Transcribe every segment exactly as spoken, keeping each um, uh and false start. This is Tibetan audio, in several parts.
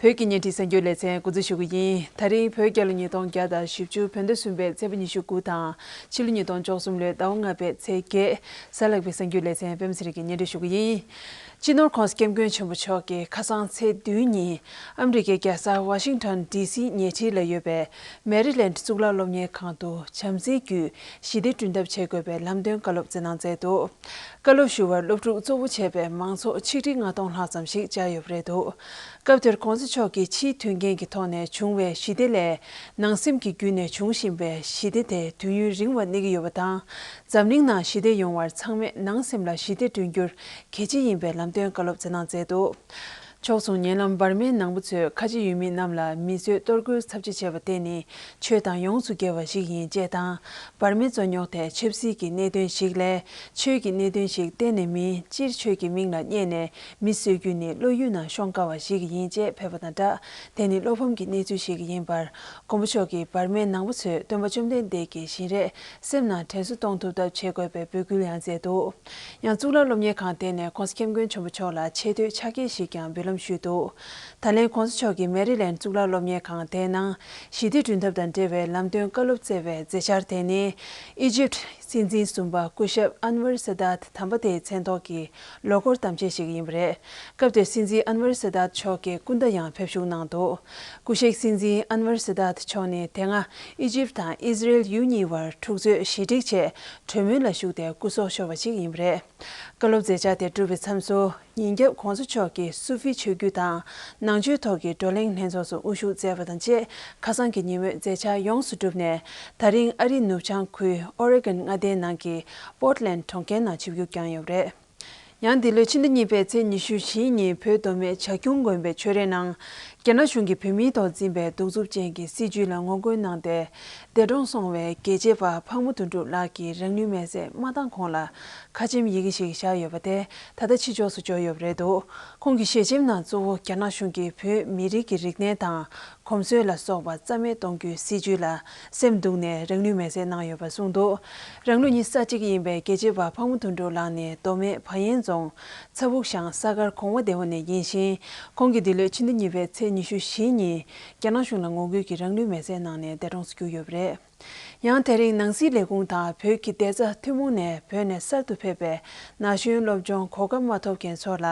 བོད་ཀྱི་བརྙན་འཕྲིན་གསར་འགྱུར་ལེ་ཚན་འགོ་འཛུགས་ཞུ་གི་ཡིན། ད་རིང་བོད་རྒྱལ་ལོ་ཉིས་སྟོང་བརྒྱ་དང་བཞི་བཅུ་བོད་ཟླ་གསུམ་པའི་ཚེས་པ་ཉི་ཤུ་དགུ་དང་ཕྱི་ལོ་ཉིས་སྟོང་བཅུ་གསུམ་ལོའི་ཟླ་བ་ལྔ་པའི་ཚེས་བརྒྱད། གཟའ་ལྷག་པའི་གསར་འགྱུར་ལེ་ཚན་པད་མ་ཚེ་རིང་གིས་སྙན་སྒྲོན་ཞུ་གི་ཡིན། སྤྱི་ནོར་༸གོང་ས་༸སྐྱབས་མགོན་ཆེན་པོ་མཆོག་གིས་ཁ་སང་ཚེས་བདུན་ཉིན་ཨ་མི་རི་ཀའི་རྒྱལ་ས་ཝ་ཤིང་ཊོན་ཌི་སི་ཉེ་འཁྲིས་ལ་ཡོད་པའི་མེ་རི་ལེནཌ་གཙུག་ལག་སློབ་གཉེར་ཁང་དུ་བྱམས་བརྩེའི་བརྒྱུད་ཞི་བདེ་བསྐྲུན་ཐབས་བྱེད་དགོས་པའི་ལམ་སྟོན་བཀའ་སློབ་སྩལ་གནང་མཛད་འདུག། བཀའ་སློབ་ཞུ་བར་སློབ་ཕྲུག་གཙོ་བོ་བྱས་པའི་མང་ཚོགས་ཆིག་ཁྲི་ལྔ་སྟོང་ལྷག་ཙམ་ཞིག་བཅར་ཡོད་པ་རེད་འདུག། སྐབས་དེར་༸གོང་ས་མཆོག་གིས་ཕྱིའི་མཐུན་རྐྱེན་གྱི་ཐོག་ནས་བྱུང་བའི་ཞི་བདེ་ལས་ནང་སེམས་ཀྱི་བརྒྱུད་ནས་འབྱུང་བཞིན་པའི་ཞི་བདེ་དེ་དུས་ཡུན་རིང་བ་གནས་ཀྱི་ཡོད་པ་དང་། འཛམ་གླིང་ནང་ཞི་བདེ་ཡོང་བར་ཚང་མས་ནང་སེམས་ལ་ཞི་བདེ་བསྐྲུན་རྒྱུར་གལ་ཆེ་ཡིན་པའི་ལམ་སྟོན་བཀའ་སློབ་སྩལ་གནང་མཛད་འདུག། ཕྱོགས་མཚུངས་ཉེ་ལམ་འབར་མའི་ནང་པ་ཚོས་ཁ་ཆེ་ཡུལ་མི་རྣམས་ལ་མི་གསོད་གཏོར་རྒོལ་ཚབས་ཆེ་བྱས་པར་བརྟེན་ནས་ཆོས་དང་ཡོངས་སུ་འགལ་བ་ཞིག་ཡིན་ཅེས་དང་། འབར་མའི་རྩོད་རྙོག་དེ་ཆབ་སྲིད་ཀྱི་གནད་དོན་ཞིག་ལས་ཆོས་ཀྱི་གནད་དོན་ཞིག་གཏན་ནས་མིན། སྤྱིར་ཆོས་ཀྱི་མིང་ལ་བསྙད་ནས་མི་གསོད་རྒྱུ་ནི་བློ་ཡུལ་ནང་ཤོང་དཀའ་བ་ཞིག་ཡིན་ཅེས་ཕེབས་པ་དང་སྦྲགས། དེ་ནི་བློ་ཕམ་གྱི་གནས་ཚུལ་ཞིག་ཡིན་པར། མགོན་པོ་མཆོག་གིས་འབར་མའི་ནང་པ་ཚོས་སྟོན་པ་བཅོམ་ལྡན་འདས་ཀྱི་བཞིན་རས་སེམས་ནང་དྲན་གསོ་གཏོང་ཐུབ་ཐབས་བྱེད་དགོས་པའི་འབོད་སྐུལ་ཡང་མཛད་འདུག། ཡང་གཙུག་ལག་སློབ་གཉེར་ཁང་དེ་ནས་༸གོང་ས་༸སྐྱབས་མགོན་ཆེན་པོ་མཆོག་ལ་ཆེ་བསྟོད་ཕྱག་འཁྱེར་ཞིག་ཀྱང་འབུལ་ལམ་ཞུས་འདུག། ད་ལན་༸གོང་ས་མཆོག་གིས་མེ་རི་ལེནཌ་གཙུག་ལག་སློབ་གཉེར་ཁང་དེའི་ནང་ཞི་བདེ་བསྐྲུན་ཐབས་དང་འབྲེལ་བའི་ལམ་སྟོན་བཀའ་སློབ་སྩལ་བའི་མཛད་འཆར་དེ་ནི་ཨི་ཇིབ་སྲིད་འཛིན་གསུམ་པ་སྐུ་ཞབས་ཨན་ཝར་སཱ་དཱད་དམ་པ་དེའི་མཚན་ཐོག་གི་ལོ་འཁོར་དམ་བཅའ་ཞིག་ཡིན་པ་རེད། སྐབས་དེར་སྲིད་འཛིན་ཨན་ཝར་སཱ་དཱད་མཆོག་གིས་སྐུ་ཟླ་ཡང་ཕེབས་བཞུགས་གནང་འདུག། སྐུ་གཤེགས་སྲིད་འཛིན་ཨན་ཝར་སཱ་དཱད་མཆོག་ནི་དེ་སྔ་ཨི་ཇིབ་དང་ཨི་ཟི་རེལ་ཡུལ་གཉིས་བར་འཁྲུག་རྩོད་ཞི་འགྲིག་ཆེད་གྲོས་མོལ་ལ་ཞུགས་ཏེ་སྐུ་སྲོག་ཤོར་བ་ཞིག་ཡིན་པ་རེད། བཀའ་སློབ་མཛད་འཆར་དེ་གྲུབ་པའི་མཚམས་སུ། ཉིན་རྒྱབ་༸གོང་ས་མཆོག་གིས་སུ་ཧྥི་ཆོས་བརྒྱུད་དང་ནང་ཆོས་ཐོག་གི་བགྲོ་གླེང་ལྷན་ཚོགས་སུ་དབུ་བཞུགས་མཛད་པ་དང་བཅས། ཁ་སང་གི་ཉིན་མོའི་མཛད་འཆར་ཡོངས་སུ་གྲུབ་ནས། ད་རིང་ཨ་རིའི་ནུབ་བྱང་ཁུལ་ཨོ་རེ་གོན་མངའ་སྡེའི་ནང་གི་པོར་ཊི་ལེནཌ་གྲོང་ཁྱེར་ནང་ཆིབས་བསྒྱུར་བསྐྱངས་ཡོད་པ་རེད། ཡང་འདི་ལོའི་ཕྱི་ཟླ་གཉིས་པའི་ཚེས་ཉི་ཤུ་བཞི་ཉིན་བོད་མདོ་སྨད་བྱ་ཁྱུང་དགོན་པའི་ཆོས་རའི་ནང་། རྒྱ་ནག་གཞུང་གིས་བོད་མིའི་ཐོག་འཛིན་པའི་གདུག་རྩུབ་ཅན་གྱི་སྲིད་བྱུས་ལ་ངོ་རྒོལ་གནང་སྟེ། འདས་གྲོངས་སོང་བའི་རྒྱལ་གཅེས་པ་ཕག་མོ་དོན་གྲུབ་ལགས་ཀྱི་རང་ལུས་མེར་སྲེག་མ་བཏང་གོང་ལ། ཁ་ཆེམས་ཡི་གེ་ཞིག་བཞག་ཡོད་པ་དེ་ད་ལྟ་ཕྱི་ཕྱོགས་སུ་འབྱོར་ཡོད་པ་རེད་འདུག། ཁོང་གི་ཞལ་ཆེམས་ནང་གཙོ་བོ་རྒྱ་ནག་གཞུང་གིས་བོད་མི་རིགས་ཀྱི་རིག་གནས་དང་། གོམས་སྲོལ་ལ་སོགས་པ་རྩ་མེད་གཏོང་རྒྱུའི་སྲིད་བྱུས་ལ་སེམས་སྡུག་ནས་རང་ལུས་མེར་སྲེག་གནང་ཡོད་པ་གསུངས་འདུག། རང་ལོ་ཉི་ཤུ་རྩ་གཅིག་ཡིན་པའི་རྒྱལ་གཅེས་པ་ཕག་མོ་དོན་གྲུབ་ལགས་ནི་མདོ་སྨད་བ་ཡན་རྫོང་ཚ་ཕུག་ཤང་ས་དཀར་གོང་བ་སྡེ་བ་ནས་ཡིན་ཞིང་། ཁོང་གིས་འདི་ལོའི་ཕྱི་ཟླ་གཉིས་པའི་ཚེས་ཉི་ཤུ་བཞི་ཉིན་རྒྱ་ནག་གཞུང་ལ་ངོ་རྒོལ་གྱིས་རང་ལུས་མེར་སྲེག་གནང་ནས་འདས་གྲོངས་སུ་གྱུར་ཡོད་པ་རེད། ཡང་དེ་རིང་ནང་སྲིད་ལས་ཁུངས་དང་བོད་ཀྱི་བདེ་རྩ་ཐུན་མོང་ནས་བོད་ནས་གསར་དུ་ཕེབས་པའི་ན་གཞོན་སློབ་སྦྱོང་གོ་སྐབས་མ་ཐོབ་མཁན་ཚོ་ལ་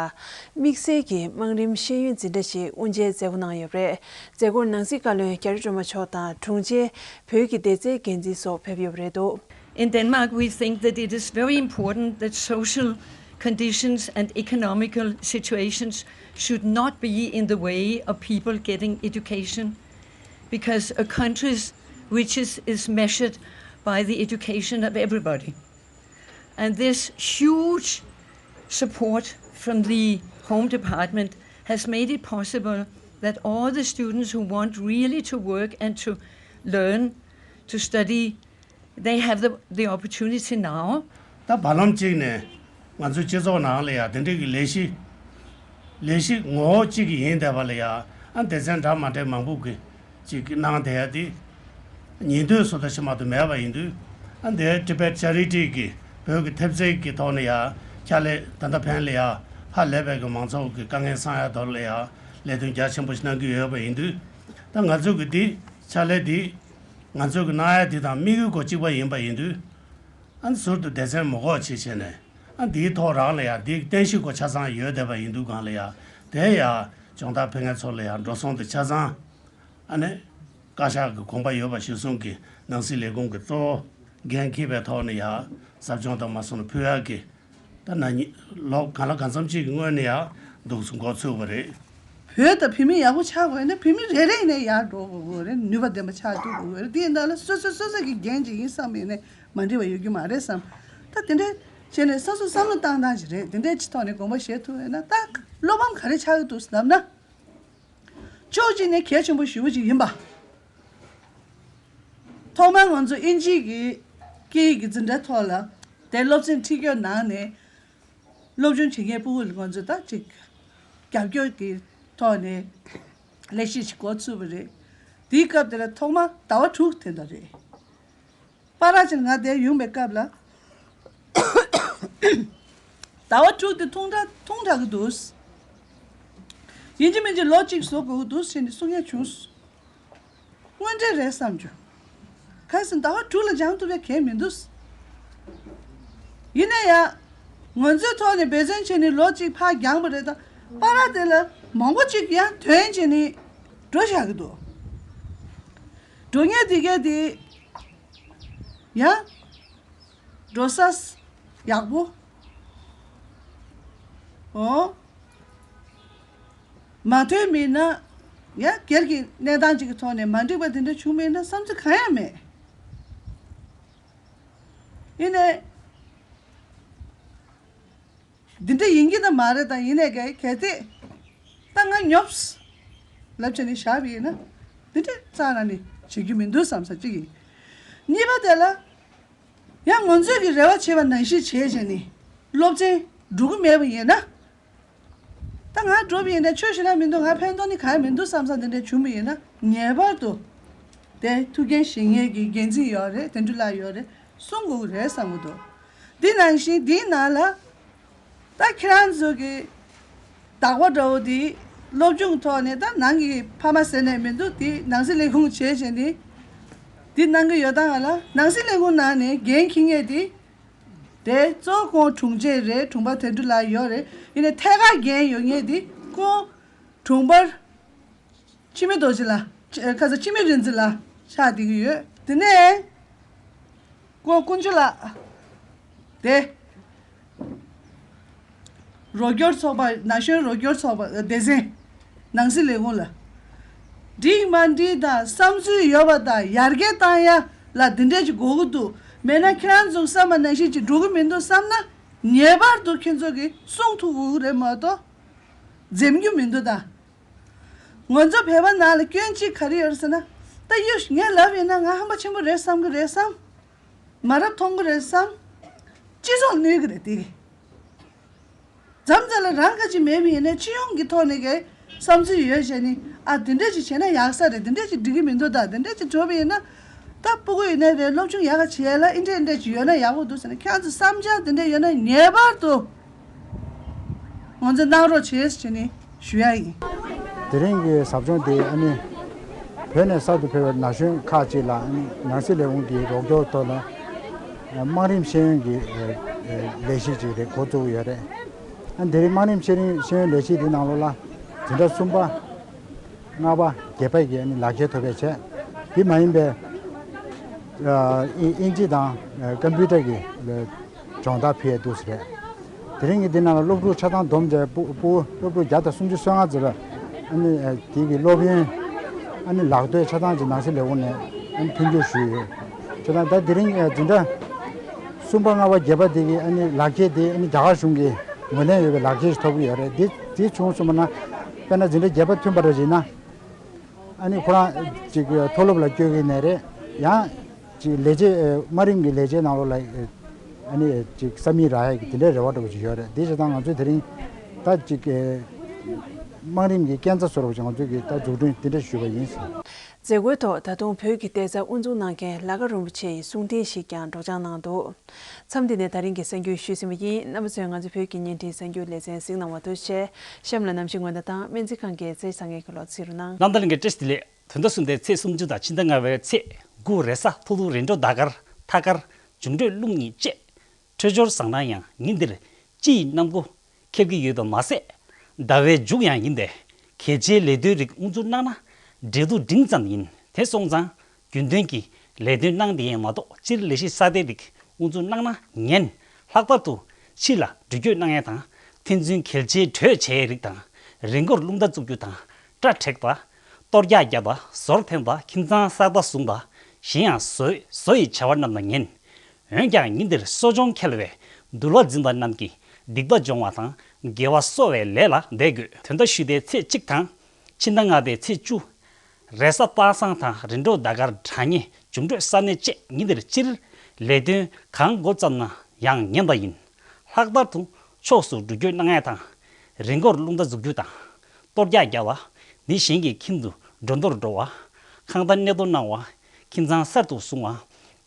དམིགས་བསལ་གྱི་དམངས་རིམ་ཤེས་ཡོན་འཛིན་གྲྭ་ཞིག་དབུ་འབྱེད་མཛད་སྒོ་གནང་ཡོད་པ་རེད། མཛད་སྒོར་ནང་སྲིད་བཀའ་བློན་རྒྱ་རི་སྒྲོལ་མ་མཆོག་དང་དྲུང་ཆེ་བོད་ཀྱི་བདེ་རྩའི་འགན་འཛིན་སོགས་ཕེབས་ཡོད་པ་རེད་འདུག། In Denmark, we think that it is very important that social conditions and economical situations should not be in the way of people getting education, because a country's riches is measured by the education of everybody. And this huge support from the Home Department has made it possible that all the students who want really to work and to learn, to study, they have the, the opportunity now. ད་བར་ལམ་གཅིག་ནས་ང་ཚོའི་སྤྱི་ཚོགས་ནང་ལ་ཡ་དེ་འདྲའི་གི་ལས་གཞི་ལས་གཞི་ངོ་བོ་གཅིག་གི་ཡིན་བསྡད་པ་ལ་ཡ། ཨ་སྡེ་ཚན་འདྲ་མ་འདྲ་མང་པོ་གི་ཅིག་གནང་བསྡད་ཡ་དེ་ཉིན་ཐོའི་བཟོ་ལྟ་ཞིག་མ་གཏོགས་མེད་པ་ཡིན་དུས། ཨ་འདིར་Tibet Charity གི་བོད་ཀྱི་ཐེབས་རྩའི་གི་ཐོག་ནས་ཡ་ཕྱག་ལས་ད་ལྟ་ཕན་ལ་ཡ་ཧ་ལས་པའི་གི་མང་ཚོགས་ཀྱི་དཀའ་ངལ་སེལ་ཡ་དོར་ལ་ཡ་ལས་དོན་རྒྱ་ཆེན་པོ་ཞིག་གནང་གི་ཡོད་པ་ཡིན་དུས། ད་ང་ཚོ་གི་འདི་ཕྱག་ལས་འདི་ང་ཚོ་གི་གནང་ཡ་འདི་དང་དམིགས་ཡུལ་གོ་གཅིག་པ་ཡིན་པ་ཡིན་དུས། ཨ་ནི་ཟུར་དུ་སྡེ་ཚན་མ་འགོག་བྱེད་བྱས་ནས། ཨ་འདིའི་ཐོག་རང་ལ་ཡང་འདིའི་རྟེན་གཞི་སྒོ་ཆ་ཚང་ཡོད་བསྡད་པ་ཡིན་དུས་སྒང་ལ་ཡང་དེ་ཡང་སྦྱོང་བརྡར་ཕེབས་མཁན་ཚོ་ལ་ཡང་འགྲོ་སོང་དང་ཆ་ཚང་། ཨ་ནི་བཀའ་ཤག་གི་དགོངས་པ་ཡོད་པ་གཞིར་བཟུང་གིས་ནང་སྲིད་ལས་ཁུངས་ཀྱི་གཙོ་བོ་འགན་འཁྱེར་བའི་ཐོག་ནས་ཡང་ཟབ་སྦྱོང་དང་མ་སོང་ནས་ཕུལ་ཡག་གི་ད་ན་ནིང་ལོ་གང་ལ་གང་འཚམ་ཅིག་གི་སྔོན་ནས་ཡང་འདུག་སེ་འགོ་ཚུགས་པ་རེད། བོད་དང་བོད་མི་ཡག་པོ་ཆགས་དགོས་ན་བོད་མི་རེ་རེ་ནས་ཡར་འགྲོ་དགོས་རེད། ནུས་པ་ལྡན་པ་ཆགས་ཐུབ་དགོས་རེད། དེ་ཡིན་ན་ལ་སོ་སོ་སོ་སོ་གི་འགན་ཅིག་ཡིན་བསམ་ཡིན་ནས་མ་འགྲིག་པ་ཡོད་རྒྱུ་མ་རེད་བསམ། ད་དེ་འདྲ་བྱས་ནས་སོ་སོ་བསམ་བློ་བཏང་སྟངས་ཅིག་རེད། དེ་འདྲའི་ཅིག་ཐོག་ནས་དགོངས་པ་བཞེས་ཐུབ་ཡོད་ན་ད་བློ་ཕམ་ག་རེ་ཆགས་ཀྱི་འདུག་ཟེར་ལབ་ན། ཕྱོགས་གཅིག་ནས་གལ་ཆེན་པོ་ཞེ་པོ་ཅིག་ཡིན་པ། ཐོག་མར་ང་ཚོ་དབྱིན་ཇིའི་གི་སྐད་ཡིག་གི་འཛིན་གྲྭ་ཐོག་ལ་དེ་སློབ་ཚན་ཁྲིད་སྐྱོར་གནང་ནས། སློབ་སྦྱོང་བྱེད་མཁན་ཕྲུ་གུ་ལ་ང་ཚོས་ད་ཅིག་རྒྱབ་སྐྱོར་གྱི་ཐོག་ནས་ལས་གཞི་ཞིག་འགོ་ཚུགས་པ་རེད། དེའི་སྐབས་དེ་ལ་ཐོག་མ་ཟླ་བ་དྲུག་དེ་འདྲ་རེད། པཱ་ལགས་ཀྱིས་ང་དེར་ཡོང་པའི་སྐབས་ལ་ཟླ་བ་དྲུག་དེ་ཐུང་དྲགས་ཐུང་དྲགས་ཀྱི་འདུག། ཡིན་གཅིག་མིན་གཅིག་ལོ་གཅིག་བཟོ་དགོས་ཀྱི་འདུག་ཟེར་ནས་གསུང་ཡ་བྱུང་། དངོས་འབྲེལ་རེད་བསམ་བྱུང་། གལ་སྲིད་ཟླ་བ་དྲུག་ལ་སྦྱང་ཐུབ་ཡ་གལ་མི་འདུག། ཡིན་ན་ཡང་། ང་ཚོའི་ཐོག་ནས་འབད་བརྩོན་བྱས་ནས་ལོ་གཅིག་ཕར་སྦྱངས་པ་རེད་ད། བར་དེ་ལ་མང་པོ་ཅིག་ཡང་ཐོན་བྱས་ནས་འགྲོ་བཞག་གི་འདུག། འགྲོ་མཁན་དེ་གས་དེ་ཡང་འགྲོ་ས་ཡག་པོ། འོ། མ་ཐོན་མིན་ན། ཡང་སྒེར་གྱི་གནས་སྟངས་ཅིག་གི་ཐོག་ནས་མ་འགྲིག་པ་དེ་འདྲ་བྱུང་མིན་ན་བསམ་ཚུལ་གང་ཡང་མེད། ཡིན་ནའི། འདི་འདྲ་ཡིན་གྱི་ད་མ་རེད་ད། ཡིན་ནའི་གལ་གལ་ཏེ། ད་ང་ཉོབས། ལབ་བྱས་ནས་བཞག་པ་ཡིན་ན། འདི་འདྲ་རྩ་ནས་ནི་བྱེད་རྒྱུ་མི་འདུག་བསམ་ས་གཅིག་ཡིན། གཉིས་པ་དེ་ལ། ཡང་ང་ཚོས་ཀྱི་རེ་བ་བྱེད་པ་ནང་བཞིན་བྱས་བྱས་ནས་སློབ་ཚན་འགྲོ་གི་མེད་པ་ཡིན་ན། ད་ང་འགྲོ་བ་ཡིན་ན་ཆོས་ཞུ་ན་མི་འདུག། ང་ཕན་ཐོགས་ནི་གང་ཡང་མི་འདུག་བསམ་བསམ་དེ་འདྲ་བྱུང་བ་ཡིན་ན། ངེས་པར་དུ་དེ་ཐུགས་འགན་བཞེས་མཁན་གྱི་འགན་འཛིན་ཡོད་རེད། དོན་གྲུབ་ལགས་ཡོད་རེད། གསུང་དགོས་ཀྱི་རེད་བསམ་གྱི་འདུག། འདི་ནང་བཞིན་འདིའི་ནང་ལ་ད་ཁྱེད་རང་ཚོ་གི་བདག་པོ་འདྲ་བོ་དེ་སློབ་སྦྱོང་ཐོག་ནས་ད་ནང་གི་ཕ་མ་ཟེར་ནས་མི་འདུག། དེ་ནང་སྲིད་ལས་ཁུངས་བྱས་བྱས་ནས་དེ་གནང་གི་ཡོད་ད། ང་ལ་ནང་སྲིད་ལས་ཁུངས་ནང་ནས་འགན་འཁྱེར་མཁན་དེ། དེ་གཙོ་བོ་ཁོང་དྲུང་ཆེ་རེད། དྲུང་པ་དོན་གྲུབ་ལགས་ཡོད་རེད། ཡིན་ནའི་ཐད་ཀར་འགན་ཡོད་མཁན་དེ་ཁོང་དྲུང་པར་འཆི་མེད་རྡོ་རྗེ་ལགས། ཁ་ས་འཆི་མེད་རིག་འཛིན་ལགས་ཆགས་བསྡད་ཀྱི་ཡོད། དེ་ནས་ཁོང་དཀོན་མཆོག་ལགས་དེ། རོགས་སྐྱོར་ཚོགས་པ། ན་གཞོན་རོགས་སྐྱོར་ཚོགས་པ་སྡེ་ཚན། ནང་སྲིད་ལས་ཁུངས་ལ། འགྲིག་མ་འགྲིག་དང་བསམ་ཚུལ་ཡོད་པ་དང་ཡར་རྒྱས་བཏང་ཡ་ལ་འདི་འདྲས་ཅིག་དགོས་ཀྱི་འདུག། མེད་ན་ཁྱེད་རང་ཚོ་བསམ་པ་ནང་བཞིན་ཅིག་འགྲོ་གི་མི་འདུག་བསམ་ན། ངེས་པར་དུ་ཁྱེད་ཚོ་གིས་གསུང་ཐུབ་དགོས་ཀྱི་རེད་མ་གཏོགས། འཛེམ་རྒྱུ་མི་འདུག་ད། ང་ཚོ་བོད་པ་ནང་ལ་སྐྱོན་གཅིག་ག་རེ་ཡོད་རེད་ཟེར་ན། ད་ཡོད་ངས་ལབ་ཡིན་ན་ང་ཧམ་པ་ཆེན་པོ་རེད་བསམ་གི་རེད་བསམ། མ་རབས་མཐོང་གི་རེད་བསམ། སྤྱི་ཚོགས་གནོད་གི་རེད་དེ། མཚམས་མཚམས་ལ་རང་ག་ཅིག་མེད་པ་ཡིན་ན་སྤྱི་ཡོངས་ཀྱི་ཐོག་ནས་གི་བསམ་ཚུལ་ཡོད་བྱས་ནི། ཨ་དེ་འདྲས་ཅིག་བྱས་ན་ཡག་ས་རེད། དེ་འདྲས་ཅིག་འགྲིག་གི་མི་འདུག་ད། དེ་འདྲས་ཅིག་གྲུབ་པ་ཡིན་ན། ད་སྤུ་གུ་ཡིན་ནའི་རེད། སློབ་སྦྱོང་ཡག་ག་བྱེད་ཡ་ལ་ཨིན་འདྲས་ཨིན་འདྲས་ཅིག་ཡོད་ན་ཡག་པོ་འདུག་ཟེར་ནས་ཁྱེད་ཚོ་བསམ་འཆར་དེ་འདྲས་ཡོད་ན་ངེས་པར་དུ་ང་ཚོ་གནང་རོགས་བྱེད་ཟེར་ནས་ཞུ་ཡ་ཡིན། དེ་རིང་གི་ཟབ་སྦྱོང་དེ་ཨ་ནི་བོད་ནས་གསར་དུ་ཕེབས་པའི་ན་གཞོན་ཁག་ཅིག་ལ་ཨ་ནི་ནང་སྲིད་ལས་ཁུངས་ཀྱི་རོགས་སྐྱོར་ཐོག་ནས་དམངས་རིམ་ཤེས་ཡོན་གྱི་ལས་གཞི་ཅིག་རེད། འགོ་བཙུགས་ཡོད་རེད། ཨ་ནི་དེ་རིང་དམངས་རིམ་ཤེས་རིང་ཤེས་ཡོན་ལས་གཞི་དེ་ནང་ལོགས་ལ་འཛིན་གྲྭ་གསུམ་པ། ལྔ་པ་བརྒྱད་པ་གི་ཨ་ནི་ལག་ཁྱེར་ཐོབ་པའི་ཆེད། དེ་མ་ཡིན་པའི་ཨ་ཨིན་ཨིན་ཇི་དང་ཨ་ཀམ་པུ་ཊར་གྱི་སྦྱོང་བརྡར་ཕུལ་ཡས་འདུག་ཟེར། དེ་རིང་གི་འདི་ནང་ལ་སློབ་ཕྲུག་ཆ་ཚང་བསྡོམས་བྱས་ཕྲུ་གུ་སློབ་ཕྲུག་བརྒྱ་དང་སུམ་ཅུ་སོ་ལྔ་ཙམ་ལ་ཨ་ནི་ཨ་དེ་གི་སློབ་ཡོན་ཨ་ནི་ལག་དོད་ཆ་ཚང་གི་ནང་སྲིད་ལས་ཁུངས་ནས་ཨ་ནི་མཐུན་འགྱུར་ཞུས་ཡོད། ཆ་ཚང་ད་དེ་རིང་ཨ་འཛིན་གྲྭ་གསུམ་པ་ལྔ་པ་བརྒྱད་པ་དེ་གི་ཨ་ནི་ལག་ཁྱེར་དེ་ཨ་ནི་རྒྱ་གར་གཞུང་གི་ངོས་ལེན་ཡོད་པའི་ལག་ཁྱེར་ཞིག་ཐོབ་ཀྱི་ཡོད་རེད། དེ་དེ་བྱུང་སོང་བ་ན་དཔེར་ན་འཛིན་གྲྭ་བརྒྱད་པ་ཐོན་པ་རེད་ན། ཨ་ནི་ཁོ་རང་ཅིག་མཐོ་སློབ་ལ་བསྐྱོད་ཀྱི་ནས་རེད། ཡང་ཅིག་ལས་བྱེད་དམའ་རིམ་གྱི་ལས་བྱེད་ནང་ལོགས་ལ་ཨ་ནི་ཅིག་ས་མིག་རག་ཡ་གི་དེ་འདྲའི་རེ་བ་འདྲ་བོ་ཅིག་ཡོད་རེད། དེ་བྱས་ཙང་ང་ཚོས་དེ་རིང་ད་ཅིག་དམངས་རིམ་གྱི་སྐས་འཛེག་བཟོ་འདྲ་བོ་ཅིག་ང་ཚོས་ཀྱི་ད་འཛུགས་སྐྲུན་དེ་འདྲ་ཞུས་པ་ཡིན། མཛད་སྒོའི་ཐོག་ད་དུང་བོད་ཀྱི་བསྡད་ས་དབུ་འཛུགས་གནང་མཁན་ལ་དགའ་རིན་པོ་ཆེ་ཡི་གསུང་རྟེན་ཞིག་ཀྱང་སྒྲོག་སྦྱང་གནང་འདུག། མཚམས་འདི་ནས་ད་རིང་གི་གསར་འགྱུར་ཞུས་ཟིན་པ་ཡིན། རྣམ་པ་ཚོས་ང་ཚོའི་བོད་ཀྱི་བརྙན་འཕྲིན་གསར་འགྱུར་ལེ་ཚན་གཟིགས་གནང་བ་ཐུགས་རྗེ་ཆེ། གཤམ་ལ་གནམ་གཤིས་སྔོན་བརྡ་དང་སྨན་རྩིས་ཁང་གི་རྩིས་ཚང་གི་གོ་ལོག་ཚིག་རུ་གནང་། གནམ་བདེ་ལྷན་རྒྱས་བཀྲ་ཤིས་བདེ་ལེགས། དོན་དག་གསུམ་དེ་ཚེས་སུམ་ཅུ་དང་ཕྱི་ཟླ་ལྔ་པའི་ཚེས་དགུ་རེས་གཟའ་ཐུག་ཐུག་རི་འགྲོ་ཟླ་སྐར་ཐ་སྐར་འབྱུང་འཕྲོད་རླུང་གཉིས་བཅས། འཕྲོད་སྦྱོར་བཟང་ན་ཡང་ཉིན་འདིར་སྤྱི་ཡི་གནམ་སྒོ་ཁེབས་ཀྱི་ཡོད་པ་མ་ཟད། ཟླ་བའི་མཇུག་ཡང་ཡིན་པས་གལ་ཆེའི་ལས་དོན་རིགས་དབུ་འཛུགས་གནང་ན་འབྲེལ་གཏུག་འབྲིང་ཙམ་ཡིན། དེ་སོང་ཙང་རྒྱུན་ལྡན་གྱི་ལས་དོན་གནང་བསྡད་ཡས་མ་གཏོགས་སྤྱིར་ལས་གཞི་གསར་པའི་རིགས་དབུ་འཛུགས་གནང་ན་ངན། ལྷག་པར་དུ་ཕྱི་ལ་འགྲུལ་སྐྱོད་གནང་ཡས་དང་ཕན་ཚུན་གལ་ཆེའི་གྲོས་བྱེད་ཡས་རིགས་དང་། རི་མགོར་རླུང་རྟ་བཙུགས་རྒྱུ་དང་སྐྲ་བྲེག་པ། གཏོར་རྒྱག་བརྒྱབ་པ། ཟོར་འཐེན་པ། ཁྱིམ་ཚང་གསར་པ་བཟུང་པ། གཞན་ཡང་བཟོ་བཟོ་ཡི་བྱ་བ་རྣམས་ལ་ངན། འོན་ཀྱང་ཉིན་འདིར་གསོ་སྦྱོང་འཁེལ་བས་འདུལ་བ་འཛིན་པ་རྣམས་ཀྱི་སྡིག་པ་སྦྱོང་བ་དང་དགེ་བ་གསོ་བའི་ལས་ལ་འབད་དགོས། དོན་དག་ཞུས་ཏེ་ཚེས་གཅིག་དང་། ཕྱི་ཟླ་ལྔ་པའི་ཚེས་བཅུ། རེས་གཟའ་པ་སངས་དང་རི་འགྲོ་ཟླ་སྐར་གྲངས་ངེས་འབྱུང་འཕྲོད་གསར་གནས་བཅས་ཉིན་འདིར་སྤྱིར་ལས་དོན་གང་འགོ་བརྩམས་ན་ཡང་ངན་པ་ཡིན། ལྷག་པར་དུ་ཕྱོགས་སུ་འགྲུལ་སྐྱོད་གནང་ཡས་དང་། རི་མགོར་རླུང་རྟ་འཛུགས་རྒྱུ་དང་། གཏོར་རྒྱག་བརྒྱབ་པ། མི་གཞན་གྱི་ཁྱིམ་དུ་འགྲོ་འདོར་འགྲོ་བ། ཁང་རྟ་གནས་སྡོད་གནང་བ། ཁྱིམ་ཚང་གསར་དུ་བཟུང་བ།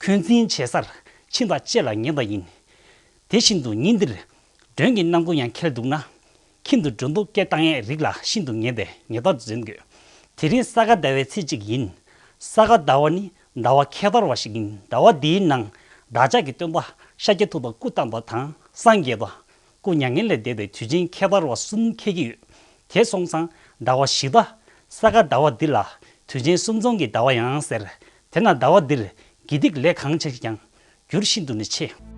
འཁོན་འཛིན་བྱེད་སར་ཕྱིན་པ་བཅས་ལ་ངན་པ་ཡིན། དེ་བཞིན་དུ་ཉིན་འདིར་མགྲོན་གྱི་གནམ་སྒོ་ཡང་ཁེལ་འདུག་ན། ཁྱིམ་དུ་འགྲོ་འདུག་སྐད་བཏང་ཡས་རིགས་ལ་ཤིན་ཏུ་ངེས་པས་ངེས་པར་དུ་འཛིན་དགོས། དེ་རིང་ས་ག་ཟླ་བའི་ཚེས་གཅིག་ཡིན། ས་ག་ཟླ་བ་ནི་ཟླ་བ་ཁྱད་པར་བ་ཞིག་ཡིན། ཟླ་བ་འདིའི་ནང་བདག་ཅག་གི་སྟོན་པ་ཤཱཀྱ་ཐུབ་པ་སྐུ་བལྟམས་པ་དང་སངས་རྒྱས་པ། སྐུ་མྱ་ངན་ལས་འདས་པའི་དུས་ཆེན་ཁྱད་པར་བ་གསུམ་འཁེལ་གྱི་ཡོད། དེ་སོང་ཙང་ཟླ་བ་བཞི་པ་ས་ག་ཟླ་བ་འདི་ལ་དུས་ཆེན་གསུམ་འཛོམས་ཀྱི་ཟླ་བ་ཡང་ཟེར། དེས་ན་ཟླ་བ་འདིར་དགེ་སྡིག་ལས་གང་བྱས་ཀྱང་རྒྱུར་ཤིན་ཏུ་ནས་ཆེ།